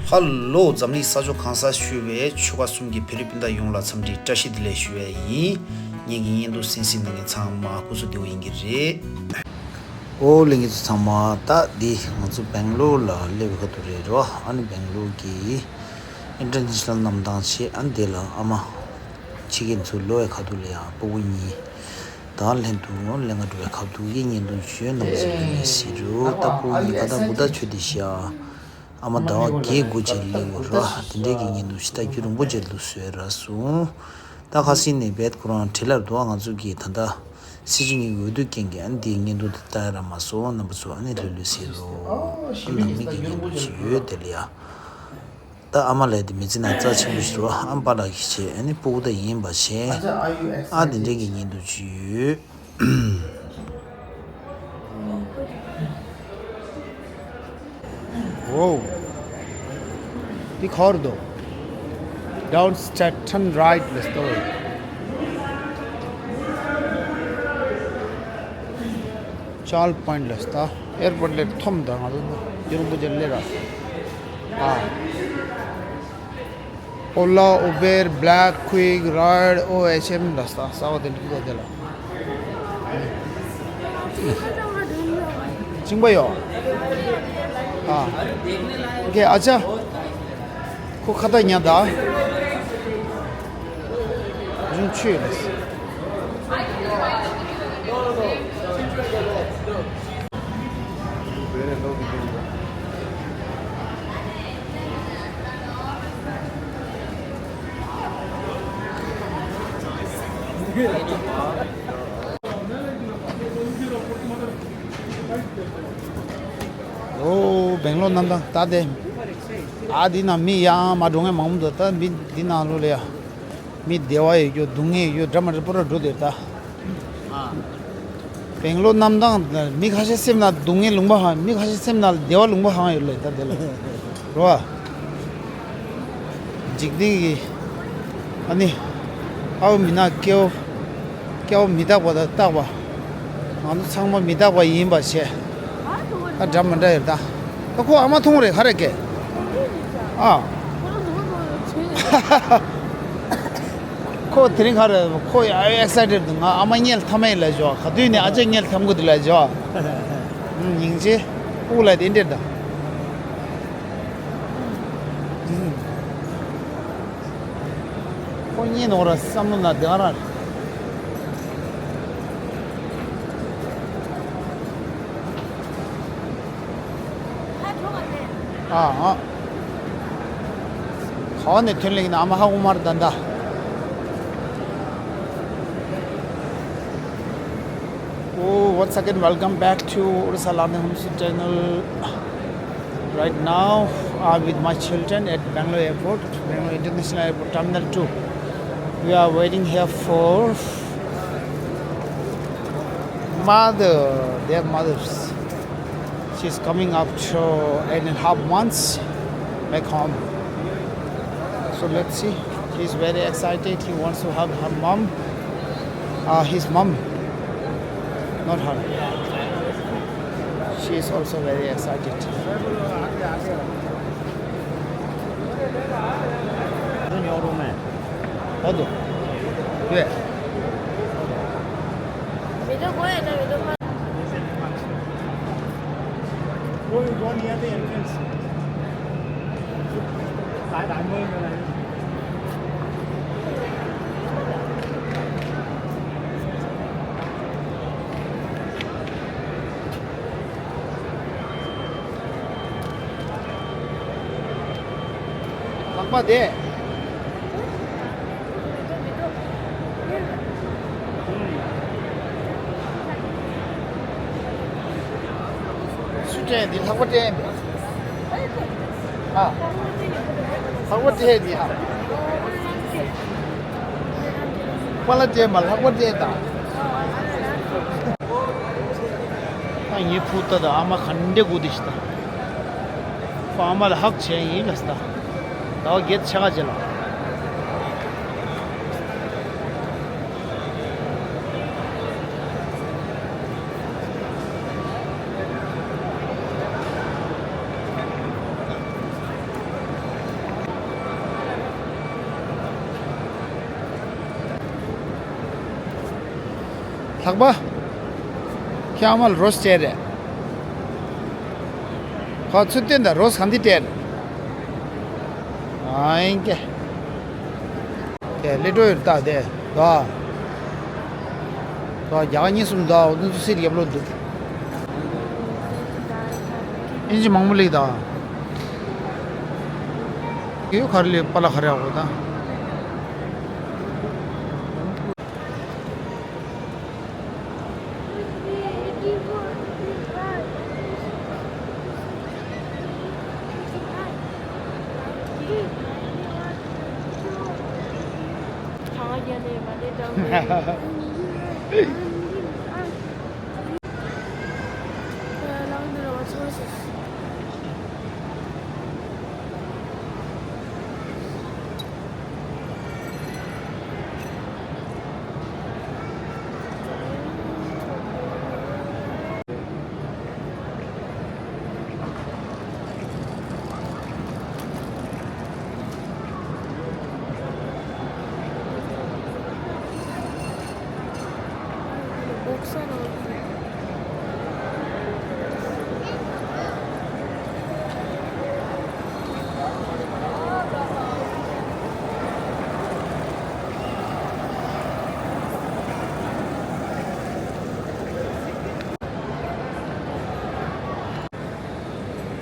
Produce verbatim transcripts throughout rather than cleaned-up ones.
ཧ་ལོ། འཛམ་གླིང་ས་ཕྱོགས་གང་སར་བཞུགས་པའི་ཆོལ་ཁ་གསུམ་གྱི་བོད་རིགས་སྤུན་ཟླ་ཡོངས་ལ་འཚམས་འདྲི་བཀྲ་ཤིས་བདེ་ལེགས་ཞུ་བ་ཡིན། ངེད་ཀྱི་བརྙན་ཐུང་གསན་གཟིགས་གནང་མཁན་ཚང་མ་སྐུ་གཟུགས་བདེ་པོ་ཡིན་གྱི་རེད། ཨོ་ལྷན་རྒྱས་ཚོ་ཚང་མ། ད་འདི་ང་ཚོ་སྦེང་ལོར་ལ་སླེབས་པའི་ཁ་ཐུག་རེད་རོ། ཨ་ནི་སྦེང་ལོར་གྱི་ཨིན་ཊར་ནེ་ཤ་ནལ་གནམ་ཐང་ཆེ། ཨ་ནི་དེ་ལ་ཨ་མ་ཁྱི་རྒན་ཚོ་ལོ་བའི་ཁ་ཐུག་ལ་ཡང་སྤུ་གུ་གཉིས་དང་ལྷན་དུ་ངོ་ལེན་ག་འགྲོ་བའི་ཁ་ཐུག་གི་བརྙན་ཐུང་བྱོས་གནང་ཟེར་ནས་ཟེར་རོ། ད་སྤུ་གུ་གཉིས་ཀ་ད་སྦུག་ད་ཆོས་དེ་ཤ། ཨ་མ་ཟླ་བ་བརྒྱད་དགུ་བྱས་སླེབས་ཡོད་ར། དེ་འདྲའི་གི་བརྙན་ཐུང་ཞིག་ད་རྒྱུན་རིང་པོ་བྱས་འདུག་བཟོས་ར་སོང་། ད་ཁ་སང་ནས་བེད་ཁོ་རང་བྲེལ་ལ་འདུག་ང་ཚོ་གི་ད་ལྟ་སྲིད་སྤྱི་གཉིས་ཀྱི་འོས་བསྡུ་རྐྱེན་གྱིས་ཨ་ནི་འདིའི་བརྙན་ཐུང་དེ་ལྟ་ཡ་ར་མ་སོང་། རྣམ་པ་ཚོ་ཨ་ནི་ལྷོད་ལྷོད་ཟེར་རོ། ཨ་ནང་མི་གི་བརྙན་ཐུང་ཞིག་ཡོད་དེ་ལ་ཡ། ད་ཨ་མ་ལགས་དེ་མི་ཚེ་ན་རྩ་ཆེན་པོ་ཞིག་རོ། ཨམ་པ་ལགས་ཀྱི་བྱས་ཨ་ནི་སྤུ་གུ་ད་ཡིན་པ་བྱས། ཨ་དེ་འདྲའི་གི་བརྙན་ཐུང་ཞིག་ཡོད། Wow. འདི་ག་རེ་འདུག Down Stratton Ride ལབ་སྟོ། Charles Point ལབ་སྟ། ཨེར་པོར་ཊི་ལས་མཐོ་མོ་ད་ང་ཚོ་ཡུལ་པོ་ཅན་ལས་ར། ཨ། Ola, Uber, Black, Quick Ride, O H M ལ་ས་ས་བ་དེ་འདྲ་འདུག་དེ་ལ། ཅིང་པ་ཡོ། ཨ། ཨོ་ཁེ། ཨ་ཅ། ཁོ་ཁ་ཏ་ཉ་ད། རིན་ཆུ་ལས། ཨོ་སྦེང་ལོར་གནམ་ཐང་ད་དེ། ཨ་འདི་ན་མི་ཡང་མ་འགྲོ་མཁན་མང་པོ་འདུག་ད་མི་འདི་ནང་ལོགས་ལ་ཡ། མི་བདེ་བ་ཡོད་རྒྱུ་སྡུག་བསྔལ་ཡོད་རྒྱུ་འདྲ་མ་འདྲ་པོ་ར་འགྲོ་དེ་ད། སྦེང་ལོར་གནམ་ཐང་མི་ཁ་ཤས་སེམས་ན་སྡུག་བསྔལ་ལུང་པ་ཧང་། མི་ཁ་ཤས་སེམས་ན་བདེ་བ་ལུང་པ་ཧང་ཡོད་ལེ་ད་དེ་ལ་རོ། འཇིག་རྟེན་གྱི་ཨ་ནི་ཨའུ་མི་ན་སྐྱེའོ། སྐྱེ་བ་མི་རྟག་པ་དང་རྟག་པ། ང་ཚོ་ཚང་མ་མི་རྟག་པ་ཡིན་པ་བྱས། ད་འདྲ་མི་འདྲ་ཡོད་ད། ད་ཁོ་ཨ་མ་མཐོང་རེད་ག་རེ་སྐད། ཨ། ཁོ་དེ་རིང་ག་རེ་ཁོ་ཡ་ཨེག་སའི་ཊེཌ་འདུག་ང་ཨ་མ་བརྙས་ཐམ་མེད་ལ་ཞོག་ག་དུས་ནས་ཨ་ཅག་བརྙས་ཐམ་གོ་དུ་ལ་ཞོག་སྙིང་རྗེ། སྤུ་གུ་ལ་དེ་འདྲེད་ད། ཁོ་གཉིས་ནོར་བསམ་བློ་ན་དེ་ག་རང་རེད། ཨ་ཨ། ག་བ་ནས་ཐོན་ལེགས་ན་ཨ་མ་ཧ་གོ་མར་ད་ད། Oh, once again, welcome back to Odisha Learning Homestay channel. Right now, I'm with my children at Bangalore Airport, Bangalore International Airport, Terminal two. We are waiting here for mother, their mothers. She's coming after eight and a half months back home. So let's see. He's very excited. He wants to hug her mom. Uh, his mom. Not her. She is also very excited. Go, go near the entrance. ལག་པ་དེ། སུས་སྤྲད་འདི་ལྷག་པ་སྤྲད་ཨ། ལྷག་པ་སྤྲད་འདི་ཨ། པ་ལ་སྤྲད་མ་ལྷག་པ་སྤྲད་དང་། ཨ་ངའི་བུ་ལྟ་དང་ཨ་མ་ག་འདྲ་དགོས་དེ་ཞིག་ད། ཁོ་ཨ་མ་ལ་ཧག་བྱས་ཡིན་ལ་ད། ཟླ་བ་བརྒྱད་ཆ་ག་བྱས་ལ། ལྷག་པ། ཁྱེད་ཨ་མ་ལ་རོ་སི་སྤྲད་རེད། ཁོ་ཚུར་བསྟན་དང་རོ་སི་གང་འདི་སྤྲད་རེད། ཨ་ཡིན་ཀྱེ། དེ་ལི་ཏྲོ་ཡོད་ད་དེ་དོ། དོ་རྒྱ་ག་གཉིས་གསུམ་དོ་འུ་ཚོ་སི་རྒྱབ་ལོ་འདུག་ཨིན་ཇི་མང་པོ་ལིག་དང་། ཡུ་གར་ལི་པ་ལ་ཁ་རེ་ཨོ་དང་།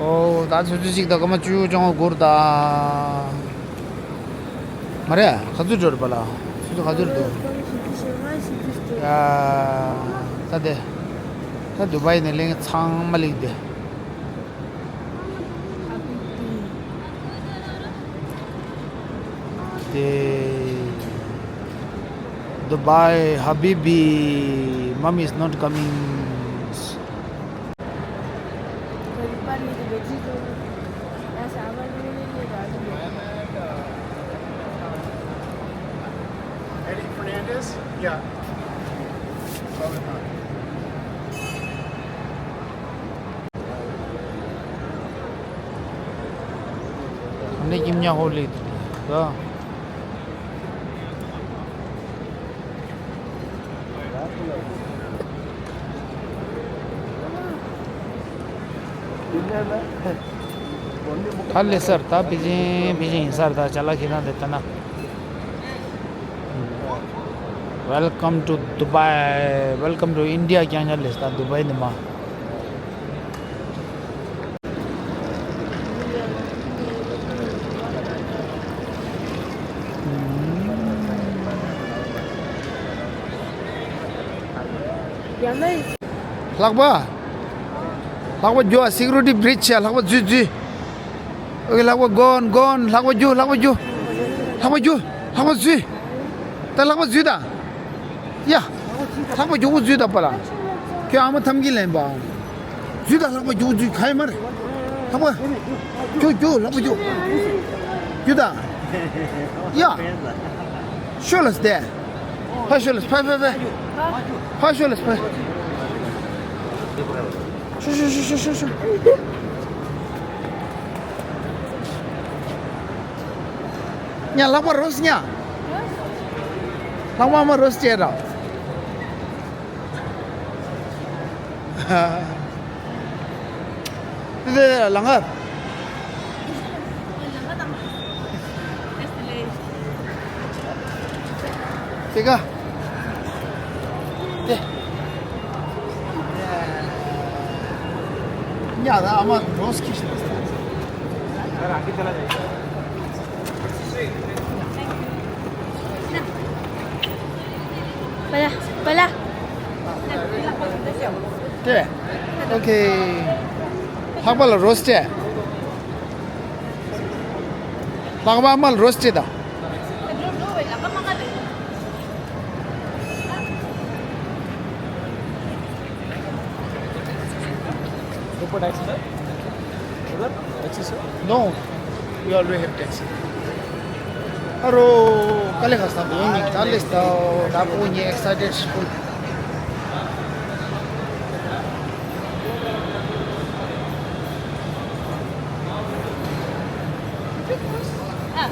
ཨོ། ད་ཆུ་ཚོད་གཅིག་དང་སྐར་མ་བཅུ་བཅོ་ལྔ་འགོར་ད། མ་རེད། ག་ཚོད་འགྲོ་རེད་པ་ལ། ཆུ་ཚོད་ག་ཚོད་རེད་འདུག་ཨ། ད་དེ། ད་དུ་བའི་ནས་གླེང་ཚང་མ་གླེང་དེ། དེ། Dubai, Habibi, mom is not coming. Eddie Fernandez? Yeah. ཨ་ནི་ཀིམ་ཉ་ཧོ་ལི་ད། ཧ་ལས་སར་ད་པེ་ཅིང་པེ་ཅིང་ཡིན་སར་ད་ཅ་ལག་ཁྱེད་རང་དེ་ལྟ་ན། Welcome to Dubai. Welcome to India. ཀྱང་ཉ་ལས་ད་དུ་བའི་ནི་མ། ལྷག་པ། ལྷག་པ་རྒྱུ་ཨ་སི་ཀུ་རི་ཊི་བྷི་རི་ཇི་ཆེ་ལྷག་པ་འཛུལ་འཛུལ། ཨོ་ལྷག་པ་གོན་གོན་ལྷག་པ་རྒྱུ་ལྷག་པ་རྒྱུ། ལྷག་པ་རྒྱུ་ལྷག་པ་འཛུལ། ད་ལྷག་པ་འཛུལ་ད། ཡ། ལྷག་པ་མགྱོགས་པོ་འཛུལ་དང་པ་ལ། ཁྱོད་ཨ་མ་ཐམ་གྱིས་ལེན་པའམ། འཛུལ་དང་ལྷག་པ་མགྱོགས་པོ་འཛུལ་ག་ཡི་མ་རེད། ལྷག་པ། རྒྱུག་རྒྱུག་ལྷག་པ་རྒྱུག་རྒྱུག་དང་། ཡ། ཤོ་ལ་སྟེ། ཕ་ཤོ་ལ་ཕ་ཕ་ཕ། ཕ་ཤོ་ལ་ཕ། ཤོ་ཤོ་ཤོ་ཤོ་ཤོ། ཉ་ལྷག་པ་རོས་ཉ། ལྷག་པ་མ་རོས་ཅེ་ར། དེ་ལ་ང་། དེ་ག་དེ། ཉ་ད་ཨ་མ་རོས་ཁྱི་ཞིག་ད། པ་ལ། པ་ལ། དེ། ཨོ་ཁེ། ལྷག་པ་ལ་རོས་སྤྲད། ལྷག་པ་མ་ལ་རོས་སྤྲད་ད། Look for taxi, sir. Sir, taxi, sir. No, we already have taxi. Aro, kale khas tam yeng yeng tal list tao, da ko ni excited full. Ah.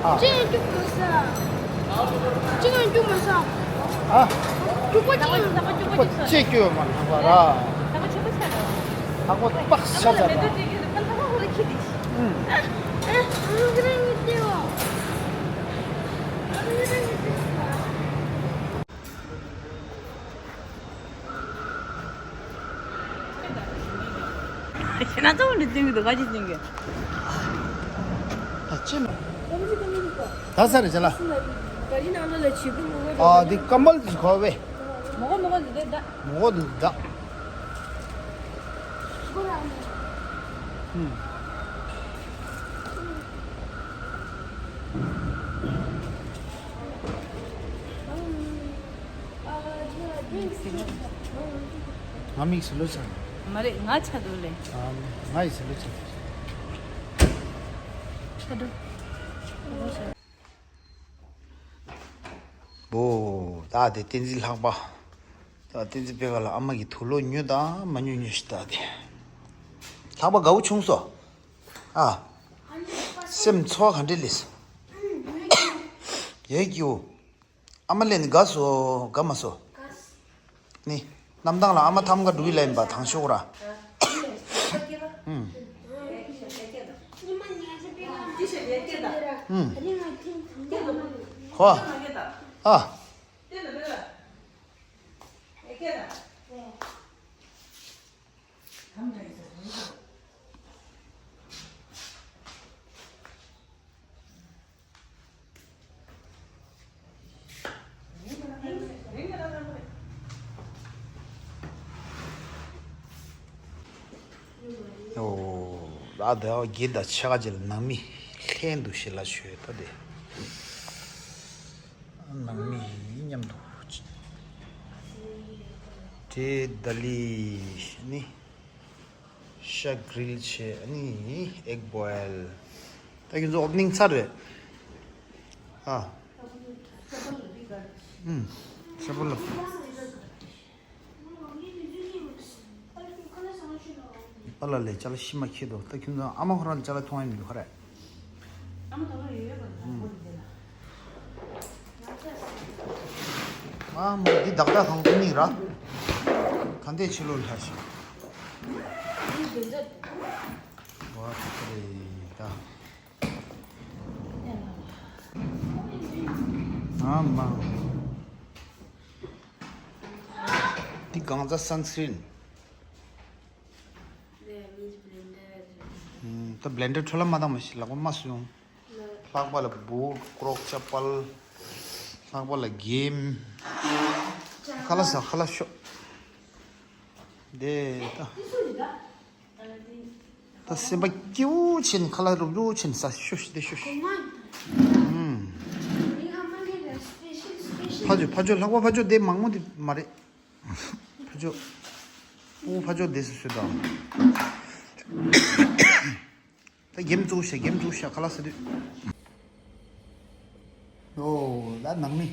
Ah. Jing ju ko sa. Jing ju ma sa. ཨ། ཅུ་པ་ཅིག་ཅུ་པ་ཅིག་སྐྱོ་མ་ཐག་པ་ར། ཐག་པ་པག་ཆ་ཚ་ར། ཨུམ། ཁྱེད་རང་ཚོ་འདི་བཙུན་གི་འདུག་ཁ་ཅིག་བཙུན་གི་ད་ཅི་མ། ད་ས་རེ་ཅ་ལ། ཨ་འདི་ཀམ་བལ་ཅིག་གོ་བས། མོ་གོ་མོ་གོ་འདི་འདི་ད། མོ་གོ་འདི་འདི་ད། ཧུམ། ང་མིག་སི་ལོ་ཆགས། མ་རེད། ང་ཆགས་འདུག་ལེ། ཨ། ང་ཡི་སི་ལོ་ཆགས། ཆགས་འདུག་བོ། ད་དེ་བསྟན་འཛིན་ལྷག་པ། ད་བསྟན་འཛིན་པད་དཀར་ལ་ཨ་མ་གི་དུག་ལོག་ཉོས་དང་མ་ཉོས་ཉོས་ཤིག་ད་དེ། ལྷག་པ་དགའ་བོ་བྱུང་སོ། ཨ། སེམས་ཚོར་བ་ག་འདྲས་ལེས། ཡོད་ཀྱིའུ། ཨ་མ་ལེན་དགའ་སོ་དགའ་མ་སོ། ནི། གནམ་ཐང་ལ་ཨ་མ་ཐམ་ག་འགྲོ་གི་ལ་ཡིན་པ་དང་ཤོག་ར། ཧུམ། ཧུམ། ཧོ། ཨ། ཨོ། ད་དེ་བ་གི་ད་ཆ་ག་ཅིག་ལ་ནང་མི་ལྷན་དུ་ཞིག་ལ་ཆོས་ད་དེ། ནང་མི་མཉམ་དུ། དེ་ད་ལི་ནི། ཤ་གྷི་རིལ་བྱས། ཨ་ནི་ཨེག་བོའིལ། ད་ཁྱོད་ཚོ་ཨོ་པ་ནིང་ཚར་རེད། ཨ། ཨུམ། ཤ་པོ་ལ། པ་ལ་ལས་ཅ་ལ་ཤི་མ་ཁྱེད་དོ། ད་ཁྱོད་ཚོ་ཨ་མ་ཁོ་རང་ཅ་ལ་མཐོང་ཡ་མི་འདུག་ཧ་རེད། ཨ་མ་འདི་བདག་བདག་གང་ཐུབ་ནི་ར། ག་འདས་ཕྱི་ལོ་ལྷ་ཞིག་བ་ཐུབ་རེད་ད། ཨ་མ། འདི་གང་ཚ་སན་སི་ཀྲིན། ད་བླེན་ཌར་འཕྲོ་ལ་མ་བཏང་མ་ཤི་ལག་པ་མ་སུ་ཡོང་། ལྷག་པ་ལ་བུ་ཀྲོག་ཅ་པལ། ལྷག་པ་ལ་གེམ། ཁ་ལ་ས་ཁ་ལ་ཤོ། དེ་ད། ད་སེམས་པ་སྐྱིད་པོ་ཆེན་ཁ་ལ་རུབ་རུབ་ཆེན་ས་ཤོ་ཤི་དེ་ཤོ་ཤི། ཨུམ། ཕ་ཇོ་ཕ་ཇོ་ལྷག་པ་ཕ་ཇོ་དེ་མང་མོ་དེ་མ་རེད། ཕ་ཇོ། ཨོ་ཕ་ཇོ་དེ་སུ་སུ་དང་། ད་གེམ་བཙུགས་ཤག་གེམ་བཙུགས་ཤག་ཁ་ལག་ཟ་དུས། ཨོ་ད་ནང་མི།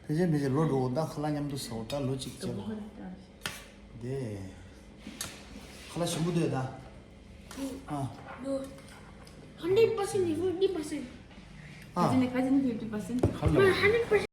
ཕལ་ཆེར་ཕལ་ཆེར་ལོ་འགྲོ་ད་ཁ་ལག་མཉམ་དུ་ཟ་འོ་ད་ལོ་གཅིག་བྱས་ལ། དེ། ཁ་ལག་ཞིམ་པོ་འདུག་ད། ཨ། No. Hundred percent is fifty percent. ཨ། ཁ་ལག་ཁ་ལག་hundred percent.